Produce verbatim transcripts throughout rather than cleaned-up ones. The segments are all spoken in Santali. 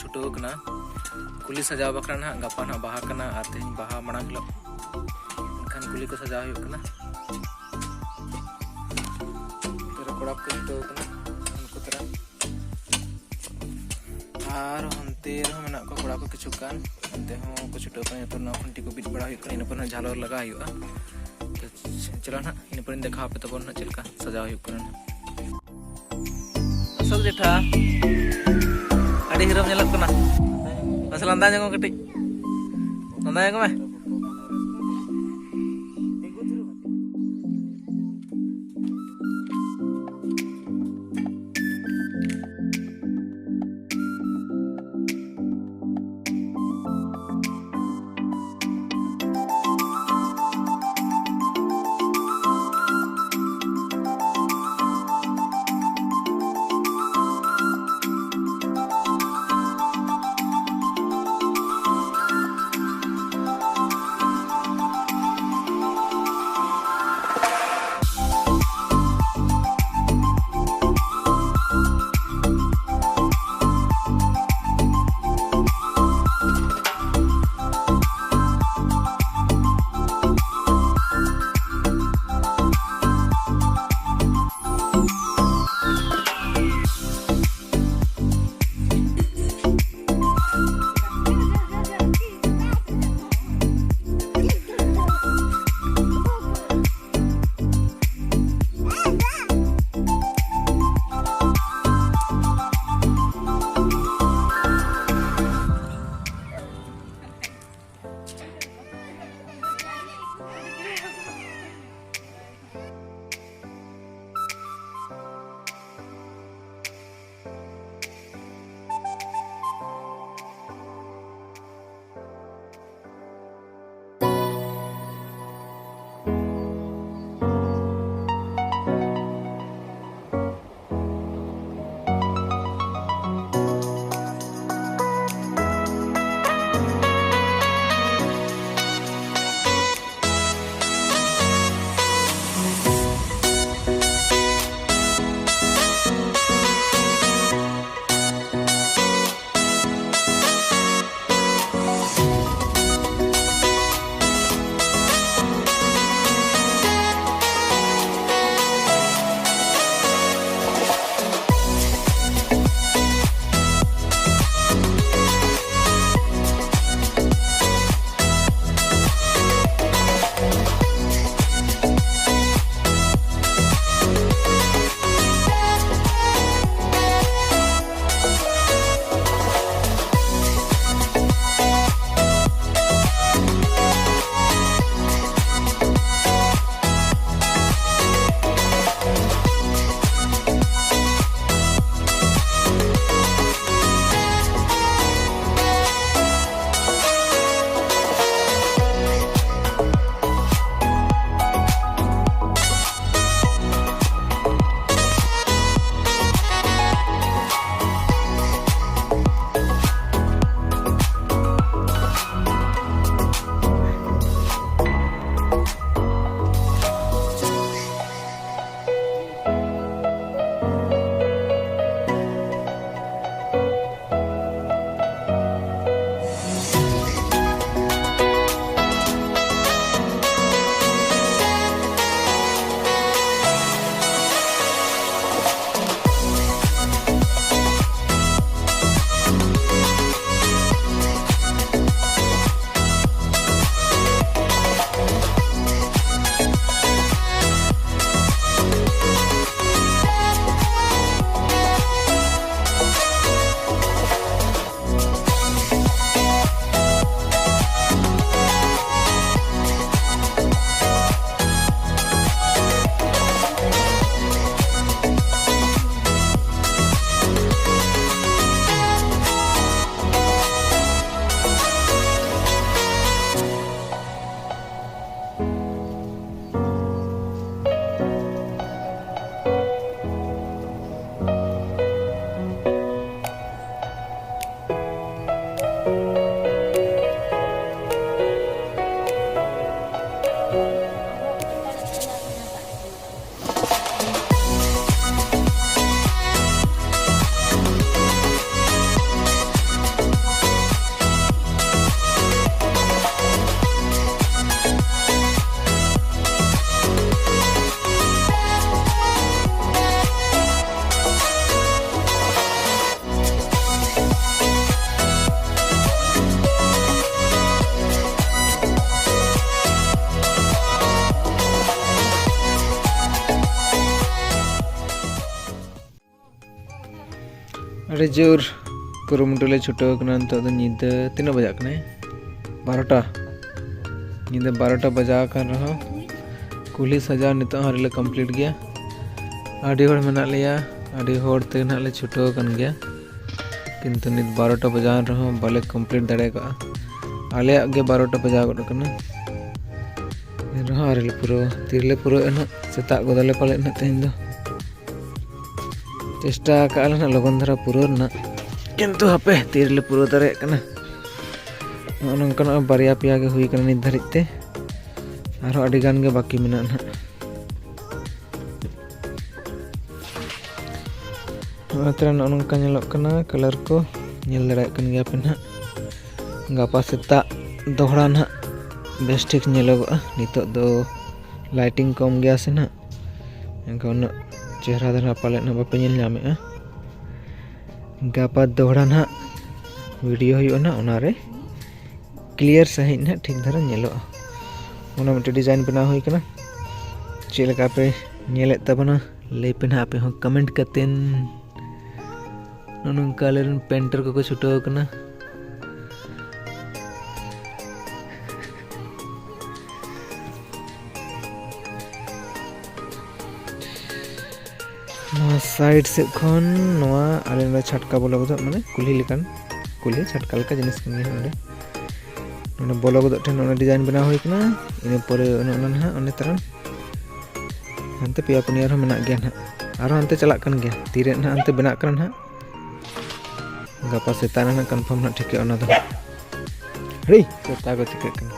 ᱪᱷᱩᱴᱟᱹᱣ ᱠᱟᱱᱟ ᱠᱩᱞᱦᱤ ᱥᱟᱡᱟᱣ ᱵᱟᱠᱷᱨᱟ ᱱᱟᱦᱟᱜ᱾ ᱜᱟᱯᱟ ᱱᱟᱦᱟᱜ ᱵᱟᱦᱟ ᱠᱟᱱᱟ ᱟᱨ ᱛᱮᱦᱮᱧ ᱵᱟᱦᱟ ᱢᱟᱲᱟᱝ ᱦᱤᱞᱳᱜ, ᱮᱱᱠᱷᱟᱱ ᱠᱩᱞᱦᱤ ᱠᱚ ᱥᱟᱡᱟᱣ ᱦᱩᱭᱩᱜ ᱠᱟᱱᱟ᱾ ᱱᱚᱛᱮ ᱨᱮ ᱠᱚᱲᱟ ᱠᱚ ᱪᱷᱩᱴᱟᱹᱣ ᱠᱟᱱᱟ, ᱩᱱᱠᱩ ᱛᱟᱨᱟ᱾ ᱟᱨ ᱚᱱᱛᱮ ᱨᱮᱦᱚᱸ ᱢᱮᱱᱟᱜ ᱠᱚᱣᱟ ᱠᱚᱲᱟ ᱠᱚ ᱠᱤᱪᱷᱩ ᱜᱟᱱ, ᱚᱱᱛᱮ ᱦᱚᱸ ᱠᱚ ᱪᱷᱩᱴᱟᱹᱣ ᱠᱟᱱᱟ᱾ ᱱᱤᱛᱚᱜ ᱱᱚᱣᱟ ᱠᱷᱩᱱᱴᱤ ᱠᱚ ᱵᱤᱫ ᱵᱟᱲᱟ ᱦᱩᱭᱩᱜ ᱠᱟᱱᱟ, ᱤᱱᱟᱹ ᱯᱚᱨᱮ ᱦᱚᱸ ᱡᱷᱟᱞᱚᱨ ᱞᱟᱜᱟᱣ ᱦᱩᱭᱩᱜᱼᱟ᱾ ᱛᱚ ᱪᱚᱞᱚ ᱱᱟᱦᱟᱜ, ᱤᱱᱟᱹ ᱯᱚᱨᱮᱧ ᱫᱮᱠᱷᱟᱣ ᱟᱯᱮ ᱛᱟᱵᱚᱱ ᱱᱟᱦᱟᱜ ᱪᱮᱫ ᱞᱮᱠᱟ ᱥᱟᱡᱟᱣ ᱦᱩᱭᱩᱜ ᱠᱟᱱᱟ ᱱᱟᱦᱟᱜ᱾ ᱚᱥᱳᱠ ᱡᱮᱴᱷᱟ, ᱟᱹᱰᱤ ᱦᱤᱨᱳᱢ ᱧᱮᱞᱚᱜ ᱠᱟᱱᱟ᱾ ᱢᱟᱥᱮ ᱞᱟᱸᱫᱟ ᱧᱚᱜ ᱢᱮ ᱠᱟᱹᱴᱤᱡ, ᱞᱟᱸᱫᱟ ᱧᱚᱜ ᱢᱮ᱾ ᱟᱹᱰᱤ ᱡᱳᱨ ᱠᱩᱨᱩᱢᱩᱴᱩ ᱞᱮ ᱪᱷᱩᱴᱟᱹᱣ ᱠᱟᱱᱟ᱾ ᱱᱤᱛᱚᱜ ᱫᱚ ᱧᱤᱫᱟᱹ ᱛᱤᱱᱟᱹᱜ ᱵᱟᱡᱟᱜ ᱠᱟᱱᱟ? ᱵᱟᱨᱚᱴᱟ᱾ ᱧᱤᱫᱟᱹ ᱵᱟᱨᱚᱴᱟ ᱵᱟᱡᱟᱣ ᱟᱠᱟᱱ ᱨᱮᱦᱚᱸ ᱠᱩᱞᱦᱤ ᱥᱟᱡᱟᱣ ᱱᱤᱛᱚᱜ ᱦᱚᱸ ᱟᱹᱣᱨᱤ ᱞᱮ complete ᱜᱮᱭᱟ᱾ ᱟᱹᱰᱤ ᱦᱚᱲ ᱢᱮᱱᱟᱜ ᱞᱮᱭᱟ, ᱟᱹᱰᱤ ᱦᱚᱲ ᱛᱮ ᱱᱟᱦᱟᱜ ᱞᱮ ᱪᱷᱩᱴᱟᱹᱣ ᱟᱠᱟᱱ ᱜᱮᱭᱟ, ᱠᱤᱱᱛᱩ ᱱᱤᱛ ᱵᱟᱨᱚᱴᱟ ᱵᱟᱡᱟᱣ ᱮᱱ ᱨᱮᱦᱚᱸ ᱵᱟᱞᱮ complete ᱫᱟᱲᱮ ᱠᱟᱜᱼᱟ᱾ ᱟᱞᱮᱭᱟᱜ ᱜᱮ ᱵᱟᱨᱚᱴᱟ ᱵᱟᱡᱟᱣ ᱜᱚᱫ ᱟᱠᱟᱱᱟ, ᱮᱱ ᱨᱮᱦᱚᱸ ᱟᱹᱣᱨᱤ ᱞᱮ ᱯᱩᱨᱟᱹᱣᱟ᱾ ᱛᱤᱨᱮᱞᱮ ᱯᱩᱨᱟᱹᱣᱮᱫᱼᱟ ᱱᱟᱦᱟᱜ? ᱥᱮᱛᱟᱜ ᱜᱚᱫᱟᱞᱮ ᱯᱟᱞᱮᱫ ᱱᱟᱦᱟᱜ ᱛᱮᱦᱮᱧ ᱫᱚ᱾ ᱪᱮᱥᱴᱟ ᱟᱠᱟᱜᱼᱟ ᱞᱮ ᱱᱟᱦᱟᱜ ᱞᱚᱜᱚᱱ ᱫᱷᱟᱨᱟ ᱯᱩᱨᱟᱹᱣ ᱨᱮᱱᱟᱜ, ᱠᱤᱱᱛᱩ ᱦᱟᱯᱮ ᱛᱤᱨᱮᱞᱮ ᱯᱩᱨᱟᱹᱣ ᱫᱟᱲᱮᱭᱟᱜ ᱠᱟᱱᱟ᱾ ᱱᱚᱜᱼᱚ ᱱᱚᱝᱠᱟᱱᱟᱜ ᱵᱟᱨᱭᱟ ᱯᱮᱭᱟ ᱜᱮ ᱦᱩᱭ ᱠᱟᱱᱟ ᱱᱤᱛ ᱫᱷᱟᱹᱨᱤᱡ ᱛᱮ, ᱟᱨᱦᱚᱸ ᱟᱹᱰᱤ ᱜᱟᱱ ᱜᱮ ᱵᱟᱹᱠᱤ ᱢᱮᱱᱟᱜᱼᱟ ᱱᱟᱦᱟᱜ᱾ ᱱᱚᱜᱼᱚᱭ ᱛᱚᱨᱟ ᱱᱚᱜᱼᱚ ᱱᱚᱝᱠᱟ ᱧᱮᱞᱚᱜ ᱠᱟᱱᱟ colour ᱠᱚ, ᱧᱮᱞ ᱫᱟᱲᱮᱭᱟᱜ ᱠᱟᱱ ᱜᱮᱭᱟ ᱯᱮ ᱱᱟᱦᱟᱜ᱾ ᱜᱟᱯᱟ ᱥᱮᱛᱟᱜ ᱫᱚᱦᱲᱟ ᱱᱟᱦᱟᱜ ᱵᱮᱥ ᱴᱷᱤᱠ ᱧᱮᱞᱚᱜᱚᱜᱼᱟ᱾ ᱱᱤᱛᱚᱜ ᱫᱚ lighting ᱠᱚᱢ ᱜᱮᱭᱟ ᱥᱮ ᱱᱟᱦᱟᱜ, ᱮᱱᱠᱷᱟᱱ ᱩᱱᱟᱹᱜ ᱪᱮᱦᱨᱟ ᱫᱚ ᱱᱟᱦᱟᱜ ᱯᱟᱞᱮᱫ ᱱᱟᱦᱟᱜ ᱵᱟᱯᱮ ᱧᱮᱞ ᱧᱟᱢᱮᱜᱼᱟ᱾ ᱜᱟᱯᱟ ᱫᱚᱦᱲᱟ ᱱᱟᱦᱟᱜ video ᱦᱩᱭᱩᱜᱼᱟ ᱱᱟᱦᱟᱜ, ᱚᱱᱟᱨᱮ clear ᱥᱟᱺᱦᱤᱡ ᱱᱟᱦᱟᱜ ᱴᱷᱤᱠ ᱫᱷᱟᱨᱟ ᱧᱮᱞᱚᱜᱼᱟ᱾ ᱚᱱᱟ ᱢᱤᱫᱴᱮᱱ design ᱵᱮᱱᱟᱣ ᱦᱩᱭ ᱠᱟᱱᱟ᱾ ᱪᱮᱫ ᱞᱮᱠᱟ ᱯᱮ ᱧᱮᱞᱮᱫ ᱛᱟᱵᱚᱱᱟ, ᱞᱟᱹᱭ ᱯᱮ ᱱᱟᱦᱟᱜ ᱟᱯᱮ ᱦᱚᱸ comment ᱠᱟᱛᱮᱱ᱾ ᱱᱚᱜᱼᱚ ᱱᱚᱝᱠᱟ ᱟᱞᱮ ᱨᱮᱱ painter ᱠᱚᱠᱚ ᱪᱷᱩᱴᱟᱹᱣ ᱟᱠᱟᱱᱟ᱾ ᱱᱚᱣᱟ side ᱥᱮᱫ ᱠᱷᱚᱱ ᱱᱚᱣᱟ ᱟᱞᱮ ᱱᱚᱰᱮ ᱪᱷᱟᱴᱠᱟ ᱵᱚᱞᱚ ᱜᱚᱫᱚᱜ, ᱢᱟᱱᱮ ᱠᱩᱞᱦᱤ ᱞᱮᱠᱟᱱ, ᱠᱩᱞᱦᱤ ᱪᱷᱟᱴᱠᱟ ᱞᱮᱠᱟ ᱡᱤᱱᱤᱥ ᱠᱟᱱ ᱜᱮᱭᱟ ᱱᱚᱰᱮ᱾ ᱱᱚᱰᱮ ᱵᱚᱞᱚ ᱜᱚᱫᱚᱜ ᱴᱷᱮᱱ ᱚᱱᱟ design ᱵᱮᱱᱟᱣ ᱦᱩᱭ ᱠᱟᱱᱟ᱾ ᱤᱱᱟᱹ ᱯᱚᱨᱮ ᱚᱱᱮ ᱚᱱᱟ ᱱᱟᱦᱟᱜ ᱚᱱᱮ ᱛᱟᱨᱟᱱ ᱦᱟᱱᱛᱮ ᱯᱮᱭᱟ ᱯᱩᱱᱭᱟ ᱟᱨᱦᱚᱸ ᱢᱮᱱᱟᱜ ᱜᱮᱭᱟ ᱱᱟᱦᱟᱜ, ᱟᱨᱦᱚᱸ ᱦᱟᱱᱛᱮ ᱪᱟᱞᱟᱜ ᱠᱟᱱ ᱜᱮᱭᱟ᱾ ᱛᱤᱨᱮ ᱱᱟᱦᱟᱜ ᱦᱟᱱᱛᱮ ᱵᱮᱱᱟᱜ ᱠᱟᱱᱟ ᱱᱟᱦᱟᱜ, ᱜᱟᱯᱟ ᱥᱮᱛᱟᱜ ᱨᱮ ᱱᱟᱦᱟᱜ confirm ᱱᱟᱦᱟᱜ ᱴᱷᱤᱠᱟᱹᱜᱼᱟ ᱚᱱᱟ ᱫᱚ᱾ ᱦᱟᱹᱲᱤ, ᱥᱮᱛᱟᱜ ᱠᱚ ᱪᱤᱠᱟᱹᱜ ᱠᱟᱱᱟ᱾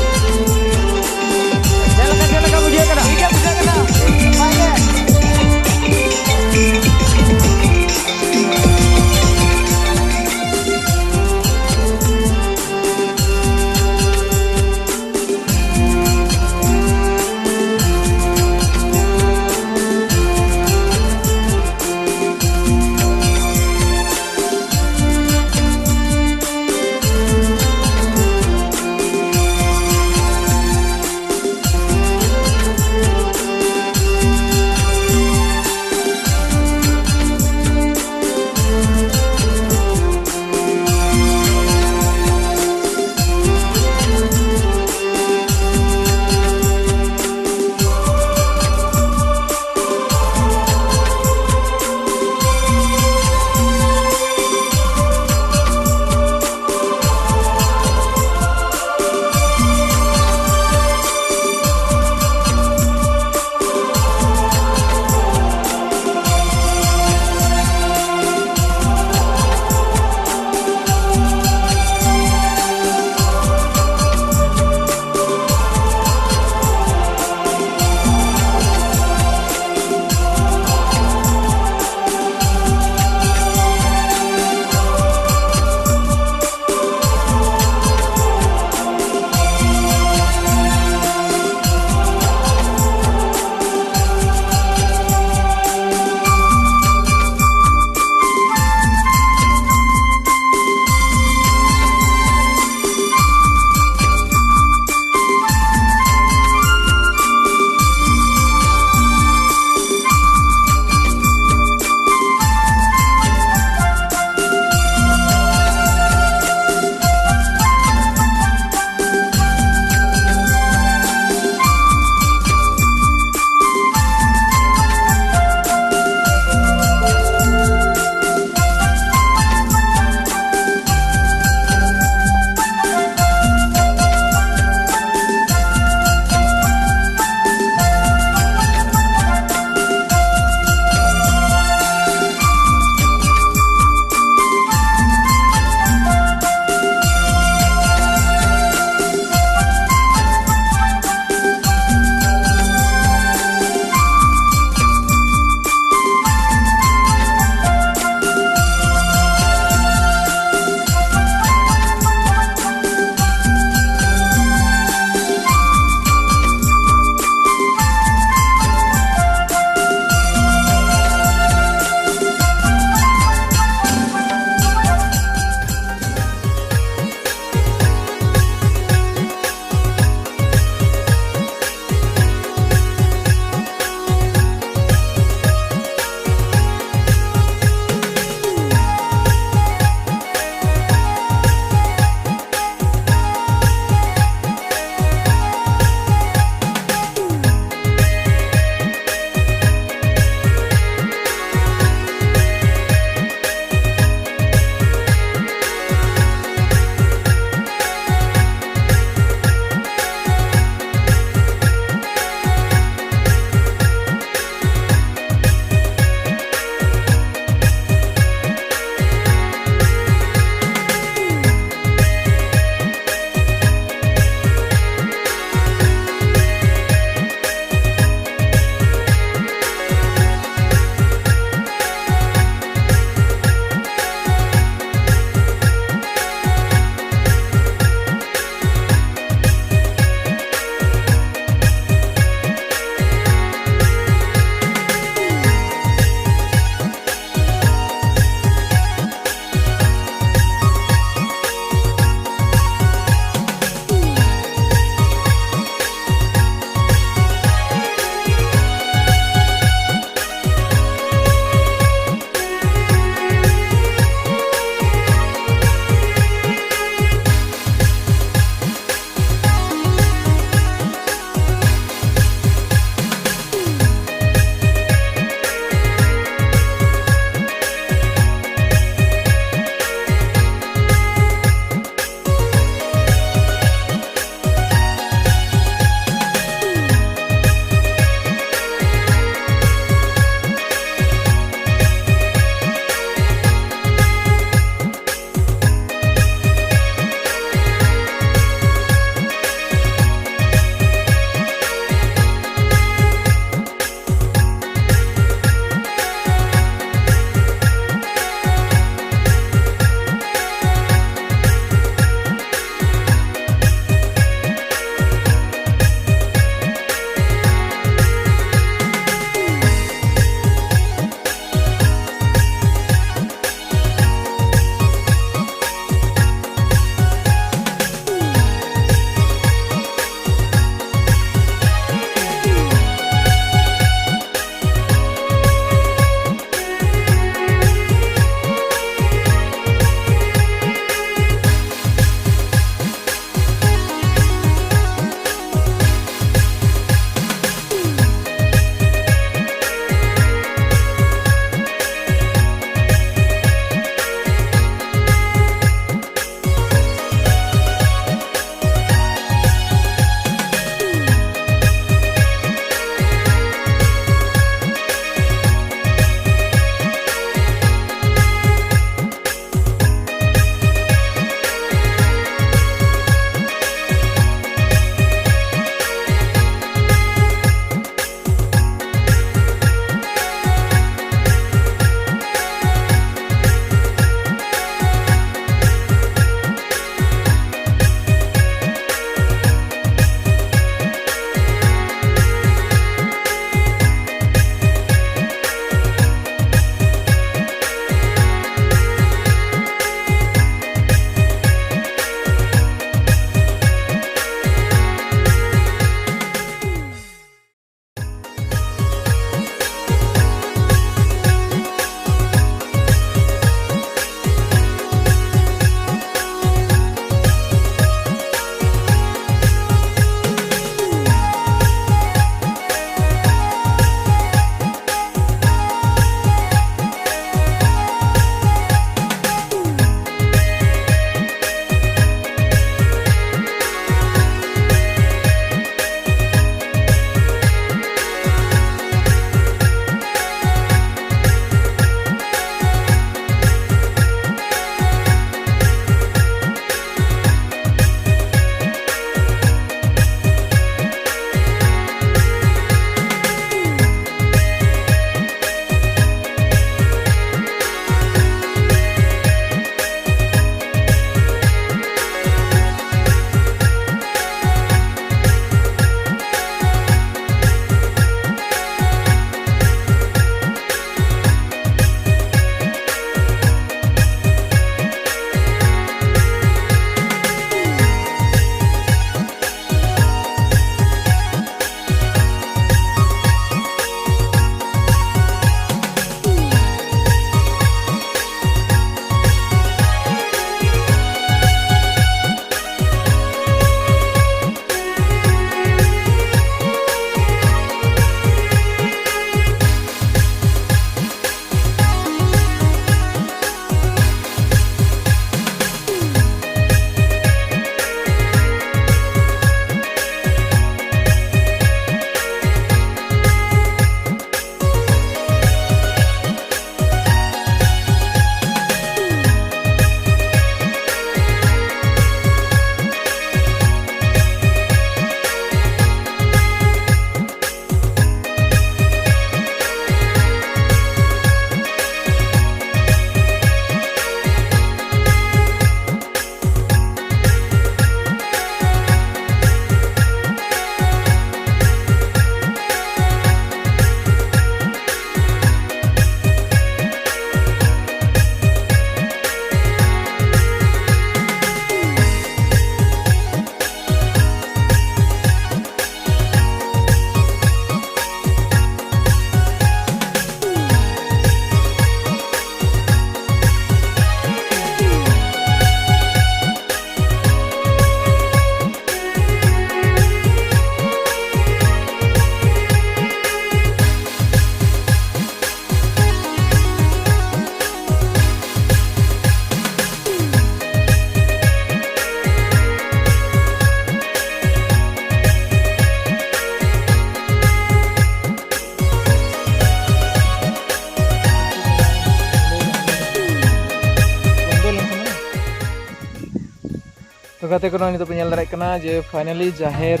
ᱜᱟᱛᱮ ᱠᱚ, ᱱᱚᱜᱼᱚᱭ ᱱᱤᱛᱚᱜ ᱯᱮ ᱧᱮᱞ ᱫᱟᱲᱮᱭᱟᱜ ᱠᱟᱱᱟ ᱡᱮ finally ᱡᱟᱦᱮᱨ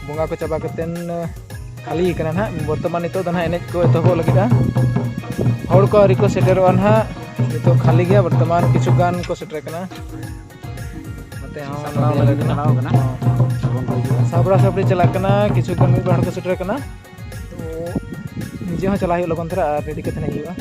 ᱵᱚᱸᱜᱟ ᱠᱚ ᱪᱟᱵᱟ ᱠᱟᱛᱮᱱ ᱠᱷᱟᱹᱞᱤ ᱠᱟᱱᱟ ᱱᱟᱦᱟᱜ᱾ ᱵᱚᱨᱛᱚᱢᱟᱱ ᱱᱤᱛᱚᱜ ᱫᱚ ᱱᱟᱦᱟᱜ ᱮᱱᱮᱡ ᱠᱚ ᱮᱛᱚᱦᱚᱵᱚᱜ ᱞᱟᱹᱜᱤᱫᱼᱟ᱾ ᱦᱚᱲ ᱠᱚ ᱟᱹᱣᱨᱤ ᱠᱚ ᱥᱮᱴᱮᱨᱚᱜᱼᱟ ᱱᱟᱦᱟᱜ᱾ ᱱᱤᱛᱚᱜ ᱠᱷᱟᱹᱞᱤ ᱜᱮᱭᱟ, ᱵᱚᱨᱛᱚᱢᱟᱱ ᱠᱤᱪᱷᱩ ᱜᱟᱱ ᱠᱚ ᱥᱮᱴᱮᱨ ᱠᱟᱱᱟ᱾ ᱱᱚᱛᱮ ᱦᱚᱸ ᱥᱟᱯᱲᱟᱣ ᱞᱟᱹᱜᱤᱫ ᱪᱟᱞᱟᱣ ᱠᱟᱱᱟ᱾ ᱥᱟᱯᱲᱟᱣ ᱥᱟᱯᱲᱤ ᱪᱟᱞᱟᱜ ᱠᱟᱱᱟ, ᱠᱤᱪᱷᱩ ᱜᱟᱱ ᱢᱤᱫ ᱵᱟᱨ ᱦᱚᱲ ᱠᱚ ᱥᱮᱴᱮᱨ ᱠᱟᱱᱟ᱾ ᱛᱚ ᱱᱤᱡᱮ ᱦᱚᱸ ᱪᱟᱞᱟᱜ ᱦᱩᱭᱩᱜᱼᱟ ᱞᱚᱜᱚᱱ ᱫᱷᱟᱨᱟ ᱟᱨ ready ᱠᱟᱛᱮ ᱦᱮᱡ ᱦᱩᱭᱩᱜᱼᱟ᱾